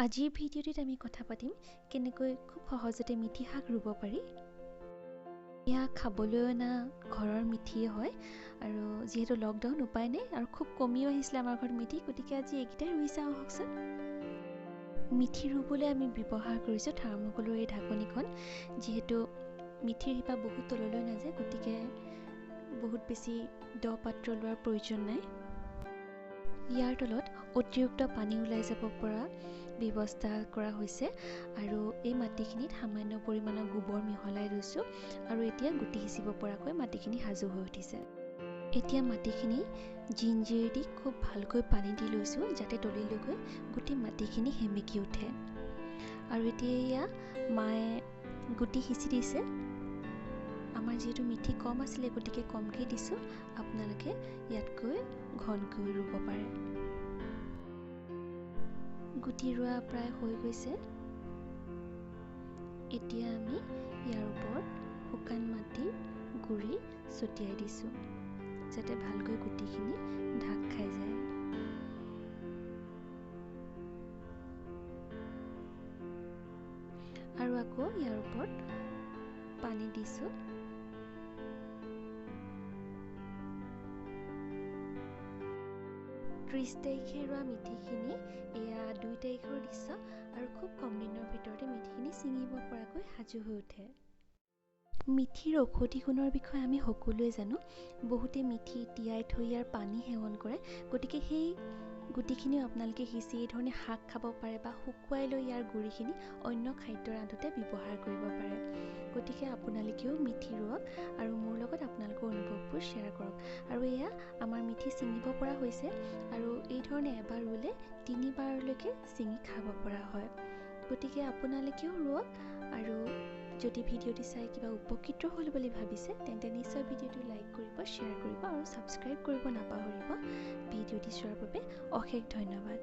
আজিৰ ভিডিঅ'টিত আমি কথা পাতিম কেনেকৈ খুব সহজতে মিঠি শাক ৰুব পাৰি। এয়া খাবলৈ অনা ঘৰৰ মিঠিয়ে হয় আৰু যিহেতু লকডাউন উপায় নাই আৰু খুব কমিও আহিছিলে আমাৰ ঘৰত মিঠি, গতিকে আজি এইকেইটাই ৰুই চাওঁ আহকচোন। মিঠি ৰুবলৈ আমি ব্যৱহাৰ কৰিছোঁ থাৰ্মকলৰ এই ঢাকনিখন। যিহেতু মিঠিৰ শিপা বহুত তললৈ নাযায়, গতিকে বহুত বেছি দ পাত্ৰ লোৱাৰ প্ৰয়োজন নাই। ইয়াৰ তলত অতিৰিক্ত পানী ওলাই যাব পৰা ব্যৱস্থা কৰা হৈছে আৰু এই মাটিখিনিত সামান্য পৰিমাণৰ গোবৰ মিহলাই লৈছোঁ আৰু এতিয়া গুটি সিঁচিব পৰাকৈ মাটিখিনি সাজু হৈ উঠিছে। এতিয়া মাটিখিনি জিঞ্জিৰ দি খুব ভালকৈ পানী দি লৈছোঁ যাতে তলিলৈ গৈ গোটেই মাটিখিনি সেমেকি উঠে। আৰু এতিয়া এয়া মায়ে গুটি সিঁচি দিছে। আমাৰ যিহেতু মিঠি কম আছিলে গতিকে কমকৈ দিছোঁ, আপোনালোকে ইয়াতকৈ ঘনকৈ ৰুব পাৰে। গুটি ৰোৱা প্ৰায় হৈ গৈছে। এতিয়া আমি ইয়াৰ ওপৰত শুকান মাটি গুড়ি ছটিয়াই দিছোঁ যাতে ভালকৈ গুটিখিনি ঢাক খাই যায়। আৰু আকৌ ইয়াৰ ওপৰত পানী দিছোঁ। 30 তাৰিখে ৰোৱা মিঠিখিনি এয়া 2 তাৰিখৰ দৃশ্য আৰু খুব কম দিনৰ ভিতৰতে মিঠিখিনি ছিঙিব পৰাকৈ সাজু হৈ উঠে। মিঠিৰ ঔষধি গুণৰ বিষয়ে আমি সকলোৱে জানো। বহুতে মিঠি তিয়াই থৈ ইয়াৰ পানী সেৱন কৰে, গতিকে সেই গুটিখিনিও আপোনালোকে সিঁচি এই ধৰণে শাক খাব পাৰে বা শুকুৱাই লৈ ইয়াৰ গুড়িখিনি অন্য খাদ্য ৰান্ধোতে ব্যৱহাৰ কৰিব পাৰে। গতিকে আপোনালোকেও মিঠি ৰোৱক আৰু মোৰ লগত আপোনালোকৰ অনুভৱবোৰ শ্বেয়াৰ কৰক। আৰু এয়া আমাৰ মিঠি ছিঙিব পৰা হৈছে আৰু এই ধৰণে এবাৰ ৰুলে তিনিবাৰলৈকে ছিঙি খাব পৰা হয়। গতিকে আপোনালোকেও ৰোৱক আৰু যদি ভিডিঅ'টি চাই কিবা উপকৃত হ'ল বুলি ভাবিছে তেন্তে নিশ্চয় ভিডিঅ'টো লাইক কৰিব, শ্বেয়াৰ কৰিব আৰু ছাবস্ক্ৰাইব কৰিব নাপাহৰিব। ভিডিঅ'টি চোৱাৰ বাবে অশেষ ধন্যবাদ।